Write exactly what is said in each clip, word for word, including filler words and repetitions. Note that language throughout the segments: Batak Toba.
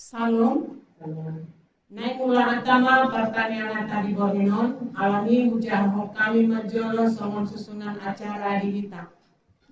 Salom. Naeng mula hata ma partangiangan ta di borngin on, alani hujahahon hami ma jolo songon susunan acara di hita.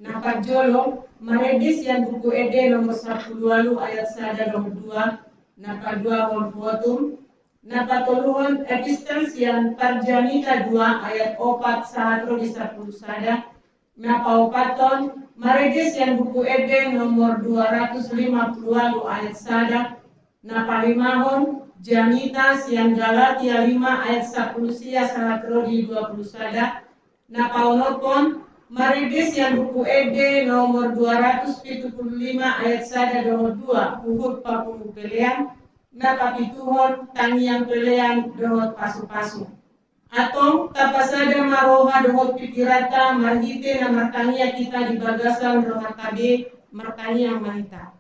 Na parjolo, marende sian Buku Ende nomor sampulu ualu ayat sada dohot dua, na paduahon Votum, na patoluhon epistel sian Parjamita dua ayat opat sahat ro di sampulu sada, na paopathon marende sian Buku Ende nomor dua ratus lima pulu ualu ayat sada, na palimahon Jamita sian Galatia lima ayat sampulu sia sahat ro di dua pulu sada, na paonomhon marende sian Buku Ende nomor dua ratus pitu pulu lima ayat sada dohot dua, huhut papungu pelean, na papituhon tangiang pelean dohot pasupasu. Antong tapasada ma roha dohot pingkiranta marhite na martangiang hita di bagasan rohanta be. Martangiang ma hita.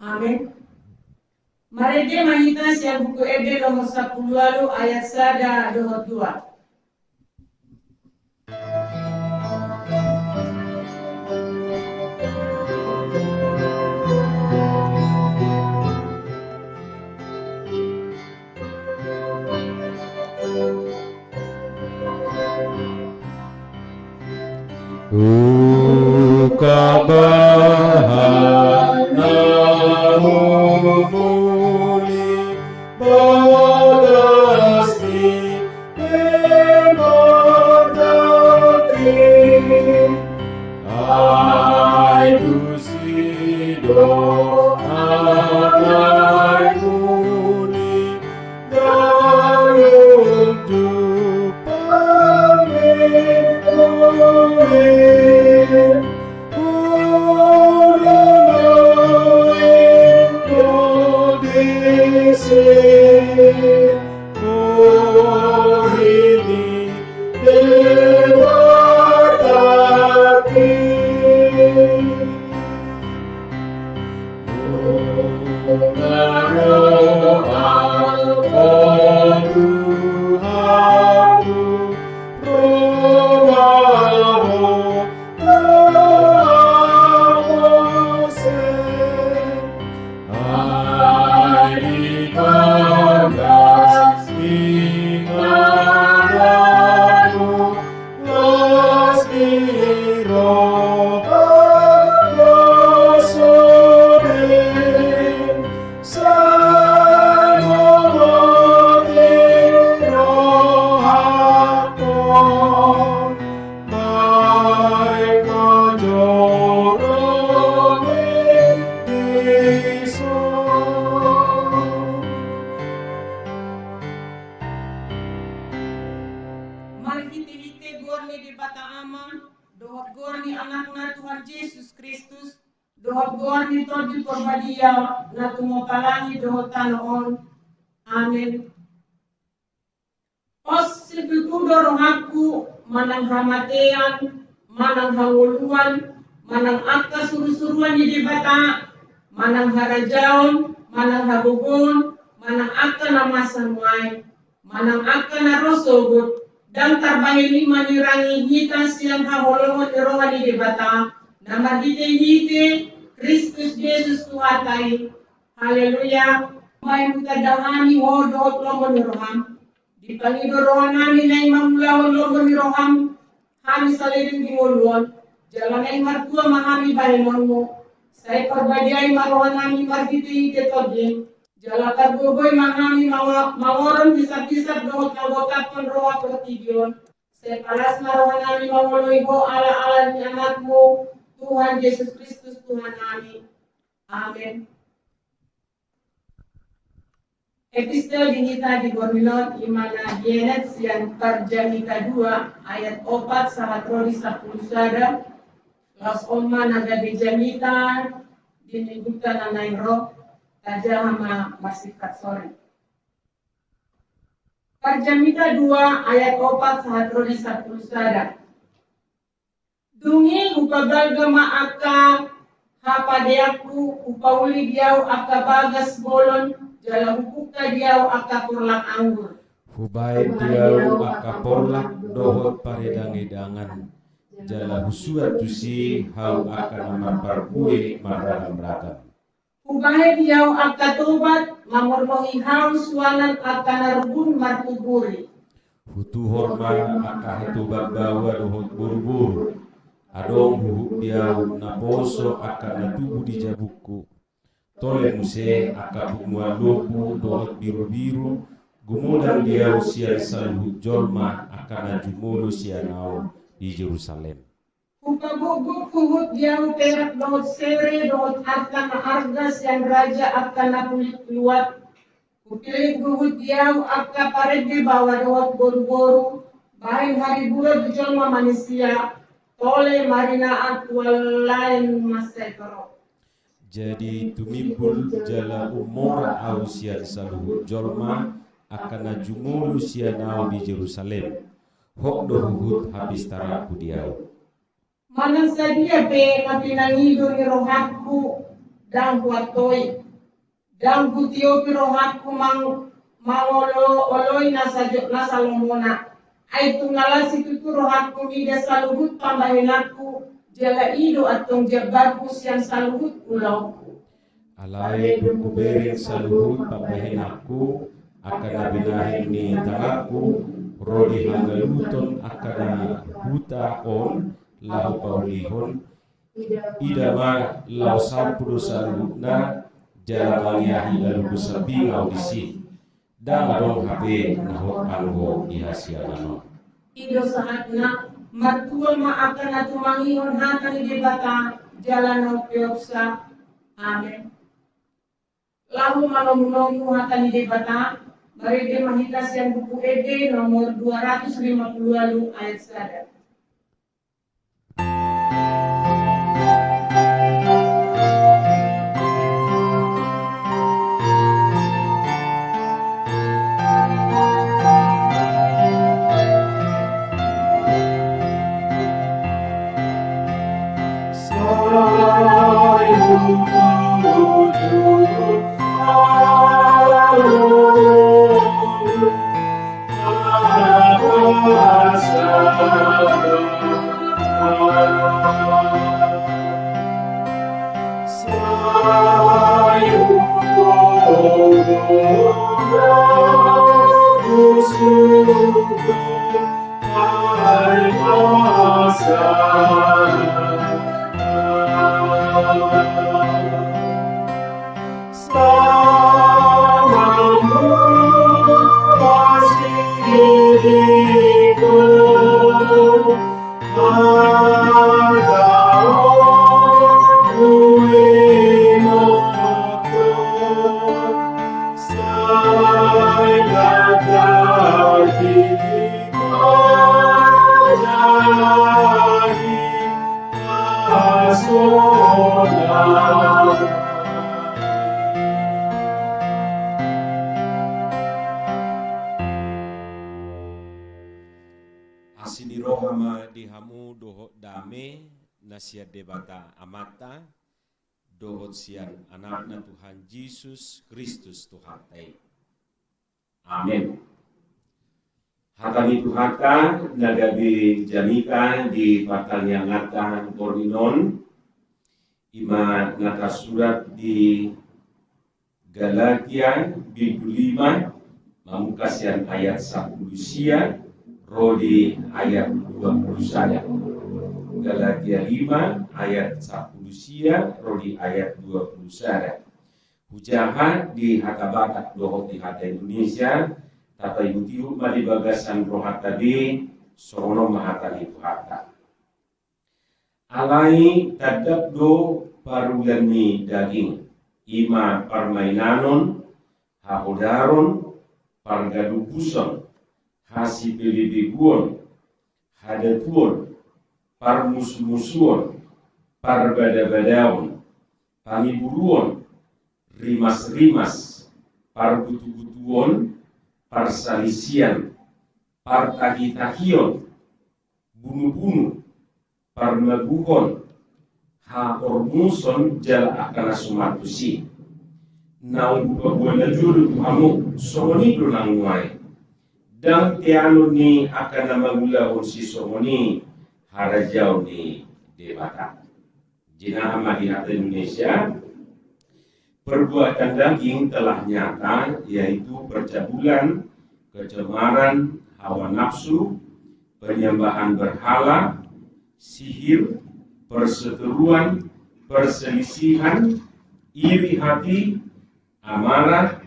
Amen. Marende ma hita sian Buku Ende nomor sampulu ualu ayat sada dohot dua. Hukabahan na humuli bagas ni Debata, ai tusi do hataimuni, ganup jumpang ni buin. Marhitehite goar ni Debata Ama, dohot goar ni Anakna Tuhan Jesus Kristus, dohot goar ni Tondi Porbadia, na tumompa langit dohot tano on. Amen. Pos situtu do rohangku manang hamatean, manang hangoluan, manang angka surusuruan ni Debata, manang harajaon, manang hagogoon, manang angka na masa nuaeng, manang angka na ro sogot, ndang tarbahen i manirangi hita sian haholongon ni roha ni Debata, na marhitehite Kristus Jesus Tuhanta i. Haleluya. Bahen hutanda hami Ho dohot lomo ni roham. Dipangido rohanami naeng mangulahon lomo ni roham hami saleleng di ngolu on. Jala naeng martua ma hami bahenonmu. Sai parbadiai ma rohanami marhitehite Tondim. Jala pargogoi ma hami manga-, mangoron hisaphisap dohot manggotapkon roha portibi on. Sai palas ma rohanami mangoloi Ho ala-ala ni Anakmu, Tuhan Jesus Kristus Tuhannami. Amen. Epistel di hita di borngin on i ma na dienet sian Parjamita dua ayat opat sahat ro di sampulu sada. Laos on ma na gabe jamita di minggunta na naeng ro, tajaha ma marsingkat sore. Parjamita dua ayat opat sahat ro di sampulu sada. Dung i hupabaga ma angka hapadeanku, hupauli di ahu angka bagas bolon, jala hubungka di ahu angka porlak anggur. Hubaen di ahu angka porlak dohot paredangedangan, jala husuan tusi ahu angka na marparbue marragam-ragam. Hubaen di ahu angka tobat mamormohi ahu suanan angka na rubun martuburi. Hutuhor ma angka hatoban baoa dohot boruboru. Adong huhut di ahu naposo angka na tubu di jabungku. Tole muse angka punguan lombu dohot birubiru, gumodang di ahu sian saluhut jolma angka na jumolo sian ahu di Jerusalem. Hupabugbug huhut di ahu perak dohot sere dohot angka na arga sian raja angka na pulik luat. Hupillit huhut di ahu angka parende baoa dohot boruboru, bahen hariburon di jolma manisia, tole marinaan tu laen mansai torop. Jadi tumimbul jala ummora ahu sian saluhut jolma angka na jumolo sian ahu di Jerusalem. Hot do huhut hapistaranku di ahu. Manang sadia pe na pinangido ni rohangku, ndang huantoi. Ndang hutiopi rohangku mang-, mangolo-oloi na sajo-, na salomona. Ai tung na las situtu rohangku mida saluhut pambahenanku, jala i do antong jambarku sian saluhut ulaonku. Alai dung hubereng saluhut pambahenanku, angka na binahen ni tanganku, ro di hangoluton angka na huta on laho paulihon, ida ma laho salpu do saluhutna, jala mangeahi alugo sambing ahu disi. Ndang adong hape na hot anggo di hasiangan on. I do sahatna, martua ma angka na tumangihon hata ni Debata jala na umpeopsa. Amen. Laho manomunomu hata ni Debata, marende ma hita sian Buku Ende nomor dua ratus lima puluh walu ayat sada. Asi ni roha ma di hamu dohot dame na sian Debata Amanta dohot sian Anakna Tuhan Jesus Kristus Tuhanta i. Amen. Hata ni Tuhanta na gabe jamita di partangianganta borngin on, i ma na tarsurat di Galatia bindu lima, mamungka sian ayat sampulu sia ro di ayat dua pulu sada. Galatia lima ayat sampulu sia ro di ayat dua pulu sada. Hujaha di hata Batak dohot di hata Indonesia, tapaihutihut ma di bagasan rohanta be, songon on ma hata ni Tuhanta. Alai tandap do parulan ni daging, i ma parmainanon, hahodaron, pargadubuson, hasipelebeguon, hadatuon, parmusumusuon, parbadabadaon, pangiburuon, rimasrimas, parbutubutuon, parsalisian, partahitahion, bunubunu, parmaguhon, haormuson jala angka na suman tusi. Naung hupaboa na jolo tu hamu, songon i do nang nuaeng. Ndang teanon ni angka na mangulahon sisongon i harajaon ni Debata. Jinaha ma di hata Indonesia, perbuatan daging telah nyata, yaitu percabulan, kecemaran, hawa nafsu, penyembahan berhala, sihir, perseteruan, perselisihan, iri hati, amarah,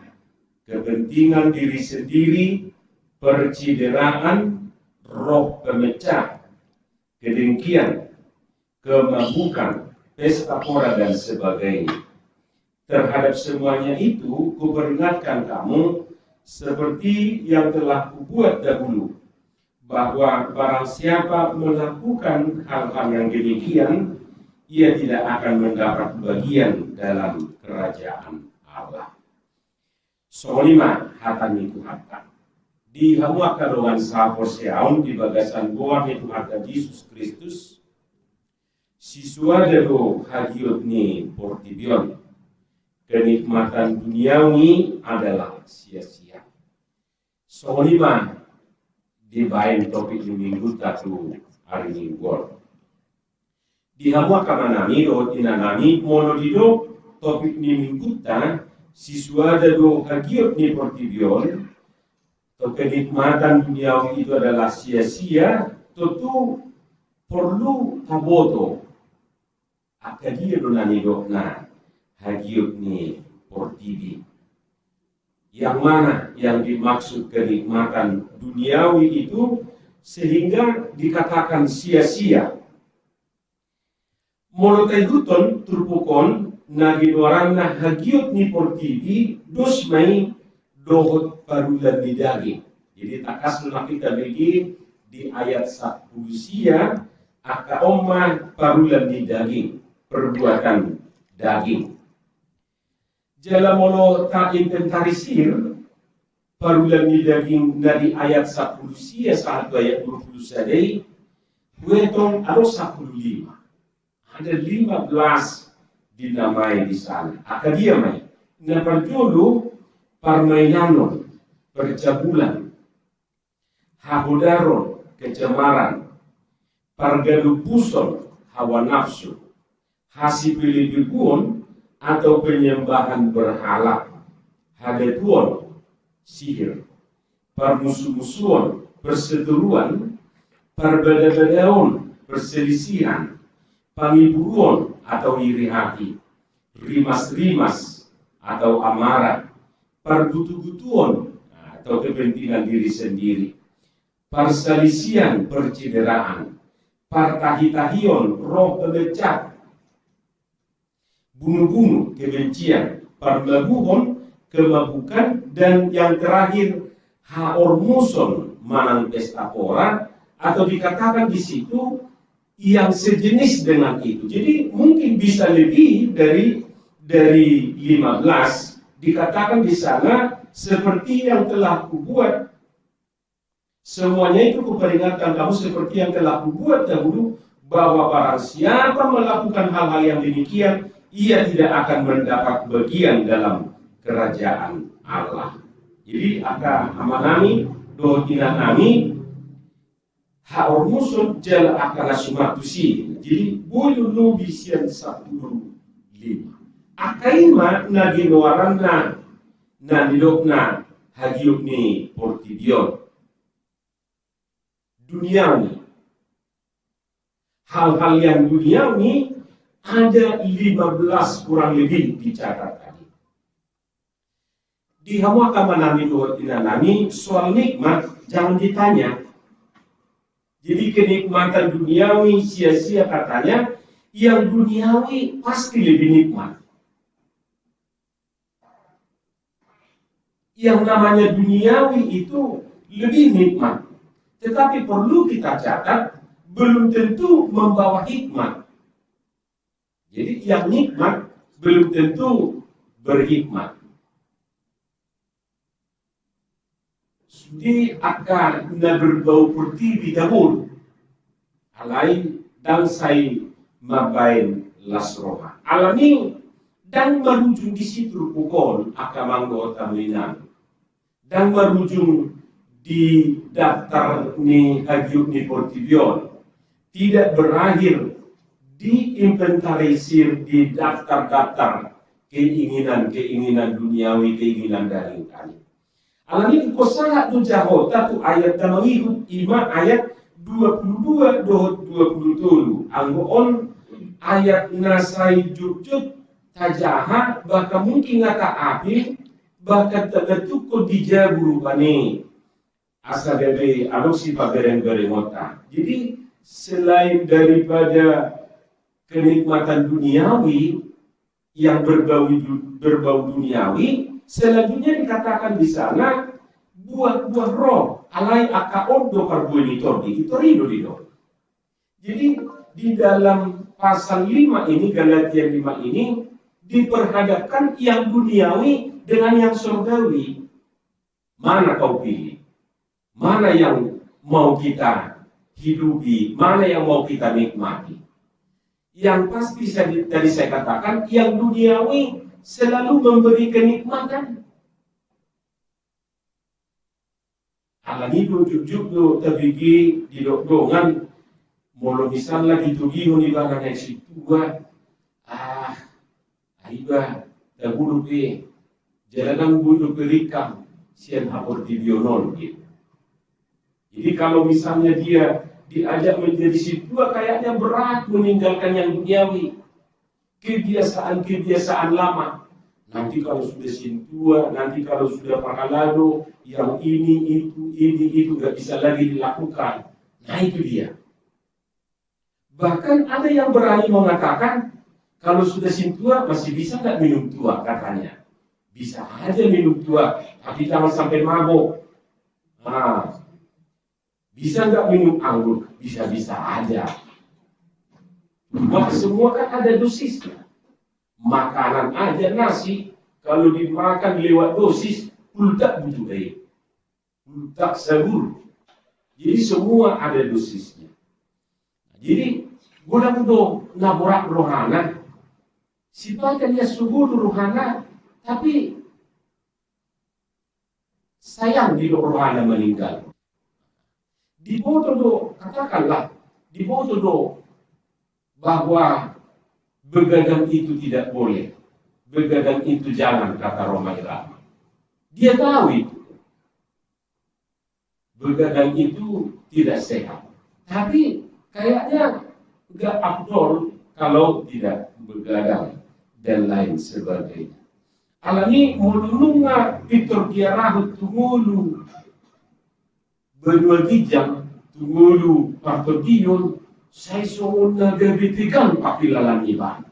kepentingan diri sendiri, percideraan, roh pemecah, kedengkian, kemabukan, pesta pora, dan sebagainya. Terhadap semuanya itu, kuperingatkan kamu, seperti yang telah kubuat dahulu, bahwa barang siapa melakukan hal-hal yang demikian, ia tidak akan mendapat bagian dalam kerajaan Allah. Songon i ma hata ni Tuhanta. Di hamu angka dongan sahaporseaon di bagasan goar ni Tuhanta Jesus Kristus, sisuada do hagiot ni portibi on. Kenikmatan duniawi adalah sia-sia. Songon i ma dibaen topik ni minggunta tu ari Minggu on. Di hamu angka amanami dohot inanami, molo didok topik ni minggunta, sisuada do hagiot ni portibi on, atau kenikmatan duniawi itu adalah sia-sia, tontu porlu taboto angka dia do na nidokna hagiot ni portibi. Yang mana yang dimaksud kenikmatan duniawi itu sehingga dikatakan sia-sia? Molo taihuthon turpuk on, na ginoaranna hagiot ni portibi, dos ma i dohot parulan ni daging. Jadi tangkas do nangkin tabege di ayat sampulu sia, angka on ma parulan ni daging, perbuatan daging. Jala molo tainventarisir parulan ni daging na di ayat sampulu sia sahat tu ayat dua pulu sada i, huetong adong sampulu lima. Ada lima belas dinamai di sana. Angka dia ma i? Na parjolo, parmainanon, percabulan, hahodaron, kecemaran, pargadobuson, hawa nafsu, hasipelebeguon atau penyembahan berhala, hadatuon, sihir, parmusumusuon, perseteruan, parbadabadaon, perselisihan, pangiburuon atau iri hati, rimasrimas atau amarah, pargutugutuon atau kepentingan diri sendiri, parsalisian, percideraan, partahitahion, roh pemecah, bunuh-bunuh, kebencian, parmabuhon, kemabukan, dan yang terakhir, haormuson manang pesta pora, atau dikatakan di situ yang sejenis dengan itu. Jadi mungkin bisa lebih dari dari lima belas, dikatakan di sana seperti yang telah kubuat. Semuanya itu kuperingatkan kamu seperti yang telah kubuat dahulu, bahwa barang siapa melakukan hal-hal yang demikian, ia tidak akan mendapat bagian dalam kerajaan Allah. Jadi angka amanami dohot inanami, haormuson jala angka na suman tusi. Jadi boi do lobi sian sampulu lima. Angka i ma na ginoaranna na nidokna hagiot ni portibi on. Duniawi. Hal-hal yang duniawi ada lima belas kurang lebih dicatat tadi. Di hamu angka amanami dohot inanami, soal nikmat jangan ditanya. Jadi kenikmatan duniawi sia-sia katanya, yang duniawi pasti lebih nikmat. Yang namanya duniawi itu lebih nikmat. Tetapi perlu kita catat, belum tentu membawa hikmat. Jadi yang nikmat belum tentu berhikmat. Sude angka na berbau portibi tabo do. Alai ndang sai mambaen las roha. Alani ndang marujung di si turpuk on angka amang dohot hamu inang. Ndang marujung di daftar ni hagiot ni portibi on, tidak berakhir diinventarisir di daftar-daftar keinginan-keinginan duniawi, keinginan daging tadi. Alani i ingkon sahat do jahota tu ayat na mangihut, ima ayat dua puluh dua dohot dua puluh tolu. Anggo on ayat na sai jotjot tajaha, bahkan mungkin nga taapil, bahkan tabentukkon di jabu rupani. Asa gabe adong sipagareng-garengonta. Jadi, selain daripada kenikmatan duniawi yang berbau du-, berbau duniawi, selanjutnya dikatakan di sana buah-buah roh, alai angka on do parbue ni tondi, i tor i do didok. Jadi, di dalam pasal lima ini, Galatia lima ini, diperhadapkan yang duniawi dengan yang sorgawi. Mana kau pilih? Mana yang mau kita hidupi? Mana yang mau kita nikmati? Yang pasti, saya, tadi saya katakan, yang duniawi selalu memberi kenikmatan. Alani i do jotjot do tabege didok dongan, molo misalna ditogihon ibana na sintua, ah, ai ba, tabo dope, jala ndang boi dope ringkang sian haportibion on, gitu. Jadi, kalau misalnya dia diajak menjadi sintua, kayaknya berat meninggalkan yang duniawi. Kebiasaan-kebiasaan lama. Nanti kalau sudah sintua, nanti kalau sudah parhalado, yang ini, itu, ini, itu nggak bisa lagi dilakukan. Nah, itu dia. Bahkan ada yang berani mengatakan, kalau sudah sintua, masih bisa nggak minum tua, katanya. Bisa aja minum tua, tapi jangan sampai mabok. Nah, bisa nggak minum anggur? Bisa-bisa aja. Cuma semua kan ada dosisnya. Makanan aja nasi, kalau dimakan lewat dosis, ultak butuh air. Ultak sagur. Jadi semua ada dosisnya. Jadi, godang do na borat rohana. Sipaten ia sugul rohana, tapi sayang didok rohana meninggal. Diboto do, katakanlah, diboto do bahwa begadang itu tidak boleh. Begadang itu jangan, kata Rhoma Irama. Dia tahu itu. Begadang itu tidak sehat. Tapi kayaknya nggak afdol kalau tidak begadang dan lain sebagainya. Alani i molo nunga pintor diarahon tu ngolu banua ginjang, tu ngolu partondion, sai songon na gabe tegang pangkilalaan ibana.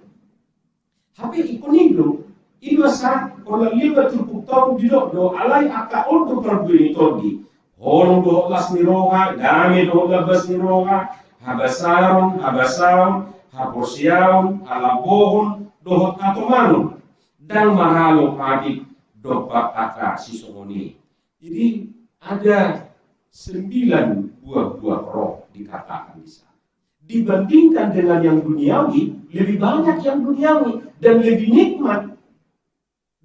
Hape ingkon i do, i do asa, holan lima turpuk taon didok do, alai angka on do parbue ni tondi. Holong dohot las ni roha, dame dohot labas ni roha, habasaron, habasaon, haporseaon, halambohon, dohot hatomanon. Ndang maralo patik dompak angka sisongon i. Jadi, ada sembilan buah-buah roh dikatakan di sana. Dibandingkan dengan yang duniawi, lebih banyak yang duniawi dan lebih nikmat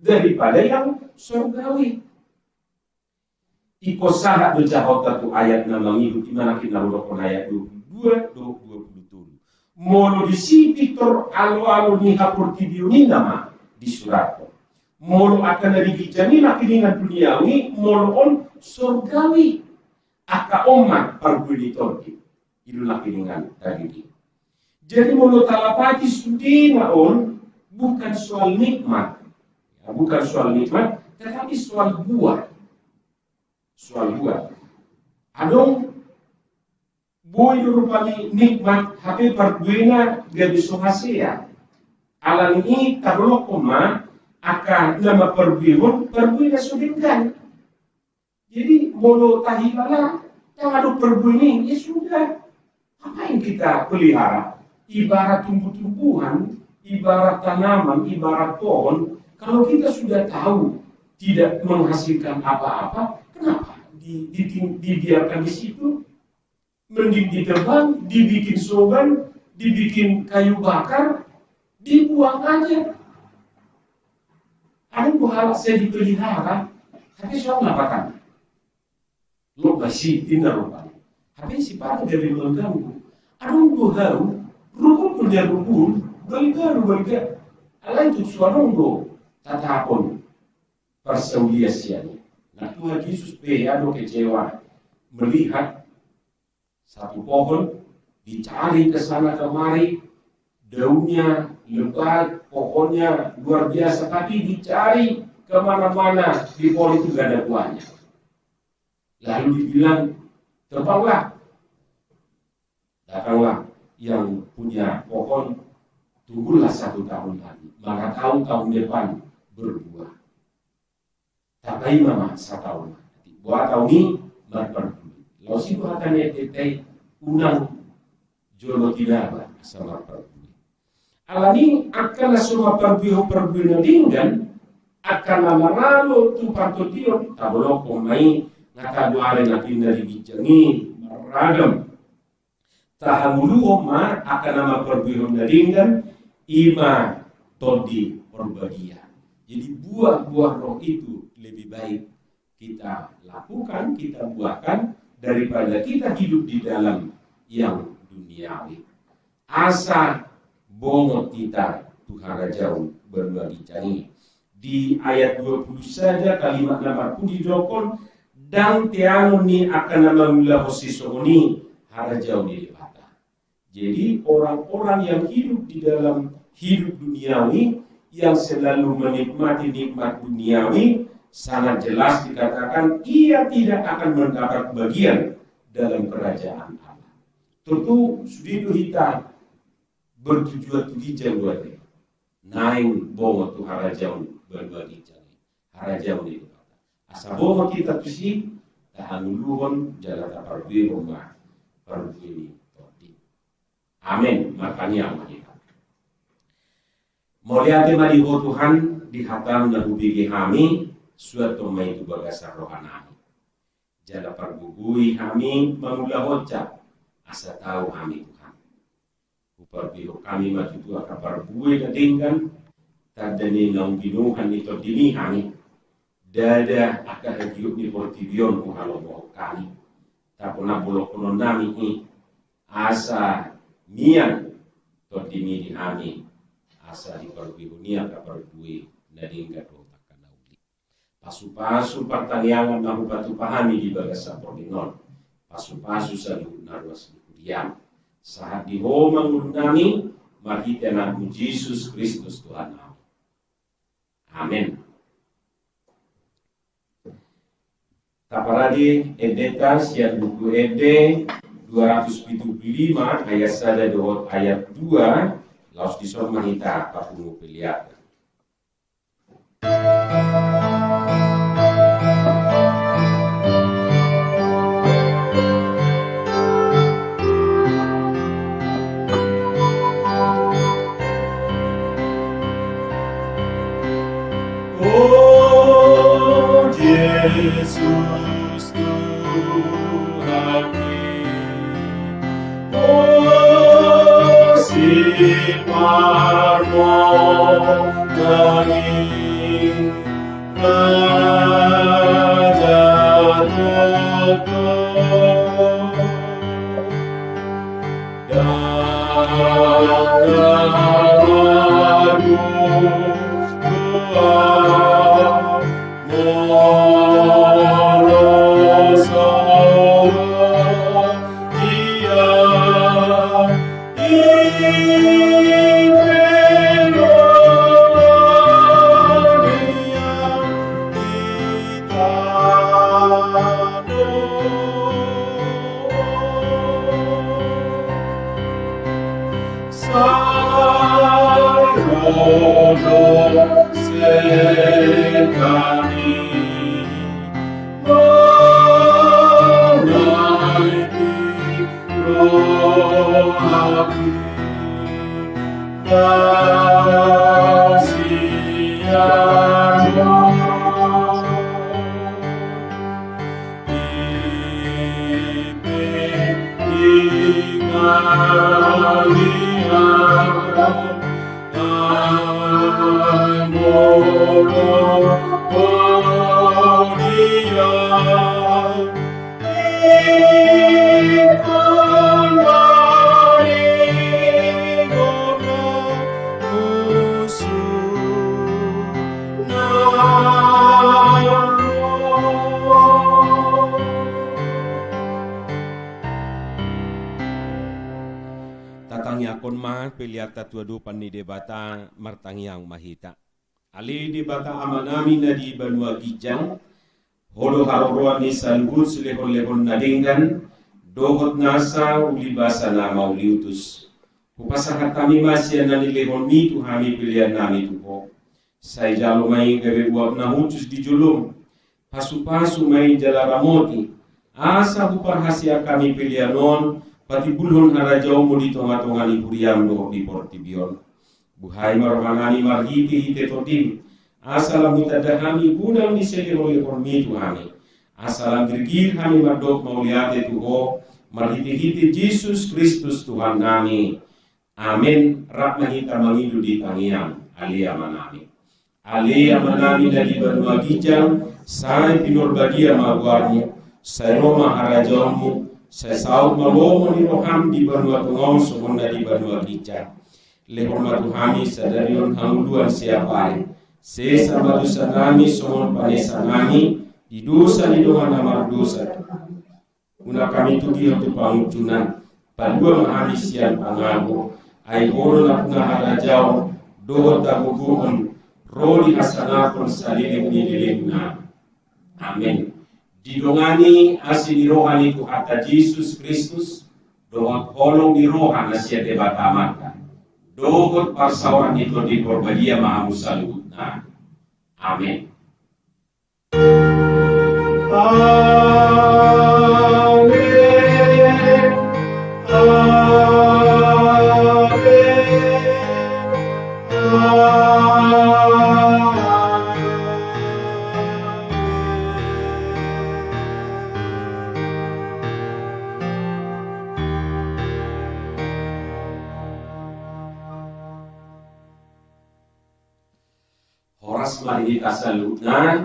daripada yang sorgawi. Ingkon sahat do jahonta tu ayat na mangihut, ima nangkin na hudokkon, ayat dua puluh dua dohot dua puluh tolu. Molo disi pintor alo-alo ni haportibion i nama disurathon. Molo angka na di ginjang i nangkiningan duniawi, molo on sorgawi. Angka on ma parbue ni tondi. I do nangkiningan daging i. Jadi molo talapati sudena on, bukan soal nikmat. Ya, bukan soal nikmat, tetapi soal buah. Soal buah. Adong boi do rupani nikmat, hape parbuena gabe so hasea. Alani i taholonghon ma angka na mamparbuehon parbue na so denggan. Jadi molo tahilala, ndang adong parbuena i, ya sudah. Apa yang kita pelihara? Ibarat tumbuh-tumbuhan, ibarat tanaman, ibarat pohon. Kalau kita sudah tahu tidak menghasilkan apa-apa, kenapa di, di, dibiarkan di situ? Mending ditebang, dibikin soban, dibikin kayu bakar, dibuang aja. Adong do halak sai dipelihara, tapi so adong lapatanna. Lo masih inna rupani. Hape sipata gabe mengganggu. Adong do hau, rukun do dia rukun, balga do balga. Alai tu suanong do tatapon parsaulian sian i. Nah, Tuhan Yesus pe adong kecewa melihat satu pohon dicari ke sana kemari, daunnya lebat, pohonnya luar biasa, tapi dicari kemana-mana di pohon itu gak ada buahnya. Lalu dibilang, "Tebanglah." Datanglah yang punya pohon, tunggulah satu tahun lagi. Mana tahu tahun depan berbuah. Tapaima ma sataon. Boha taon i marparbue. Laos i do hata ni Alkitab, unang jolo tinaba asa marparbue. Alani angka na so marparbue, parbue na denggan, angka na maralo tu partondion, tabolongkon ma i, nga tabuare na pinda di ginjang i, marragam. Tahangoluhon ma angka na marparbuehon na denggan, i ma Tondi Porbadia. Jadi buah-buah roh itu lebih baik kita lakukan, kita buahkan, daripada kita hidup di dalam yang duniawi. Asa bongot hita tu harajaon banua ginjang i. Di ayat dua puluh sada, kalimat na marpudi didok, ndang teangon ni angka na mangulahon sisongon i harajaon ni Debata. Jadi orang-orang yang hidup di dalam hidup duniawi, yang selalu menikmati nikmat duniawi, sangat jelas dikatakan ia tidak akan mendapat bagian dalam kerajaan Allah. Tontu sude do hita bertujuan tu ginjang do ate. Naeng bongot tu harajaon banua ginjang i, harajaon ni Debata. Asa bongot hita tusi, tahangoluhon jala taparbuehon ma parbue ni Tondi. Amen. Martangiang ma hita. Mauliate ma di Ho Tuhan, di hataM na hubege hami, suanhon ma i tu bagasan rohanami. Jala pargogoi hami mangulahonsa, asa tau hami Tuhan. Huparbuehon hami ma tutu angka parbue na denggan, tanda ni naung binoan ni TondiMi hami. Ndada angka hagiot ni portibi on huhalomohon hami. Tapona bolongkononnami i, asa mian TondiMi di hami, asa diparbuehon i angka parbue na denggan dohot angka na uli. Pasupasu partangiangan na hupatupa hami di bagasan borngin on. Pasupasu saluhut na ruas ni huriaM. Sahat di Ho ma ngolunami, marhite AnakMu Jesus Kristus Tuhannami. Amen. Taparade endenta sian Buku Ende dua ratus pitu pulu lima ayat sada dohot ayat dua, laos dison ma hita papungu pelean. O Jesus Tuhanki, o siparmonami, Raja Tuhan. Marpelean ma tu adopan ni Debata, martangiang ma hita. Ale Debata Amanami na di banua ginjang, Ho do haroroan ni saluhut silehonlehon na denggan, dohot nasa ulibasa na mauliutus. Hupasahat hami ma sian na nilehonMi tu hami peleannami tu Ho. Sai jalo ma i gabe uap na hushus di joloM. Pasupasu ma i jala ramoti, asa huparhaseang hami pelean on patimbulhon harajaonMu di tongatonga ni huriaM dohot di portibi on. Buhai ma rohanami marhitehite TondiM, asa lam hutanda hami godang ni silehonlehonMi tu hami, asa lam girgir hami mandok mauliate tu Ho, marhitehite Jesus Kristus Tuhannami. Amen. Rap ma hita mangido di tangiang. Ale Amanami. Ale Amanami na di banua ginjang, sai pinarbadia ma goarMu, sai ro ma harajaonMu, sai saut ma lomo ni rohaM di banua tonga on songon na di banua ginjang. Lehon ma tu hami sadari on hangoluan siapari. Sesa ma dosanami songon panesanami di dosa ni dongan na mardosa. Unang hami togihon tu pangunjunan, palua ma hami sian pangago, ai Ho do nampuna harajaon, dohot hagogoon, ro di hasangapon saleleng ni lelengna. Amen. Didongani asi ni roha ni Tuhanta Jesus Kristus, dohot holong ni roha na sian Debata Amanta, dohot parsaoran ni Tondi Parbadia ma hamu saluhutna. Amen. Horas ma di hita saluhutna.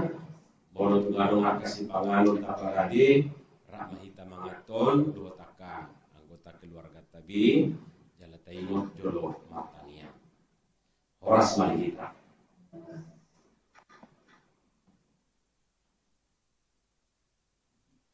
Molo tung adong angka sipanganon taparade, rap ma hita manganhon dohot angka anggota keluarganta be, jala taingot jolo martangiang. Horas ma di hita.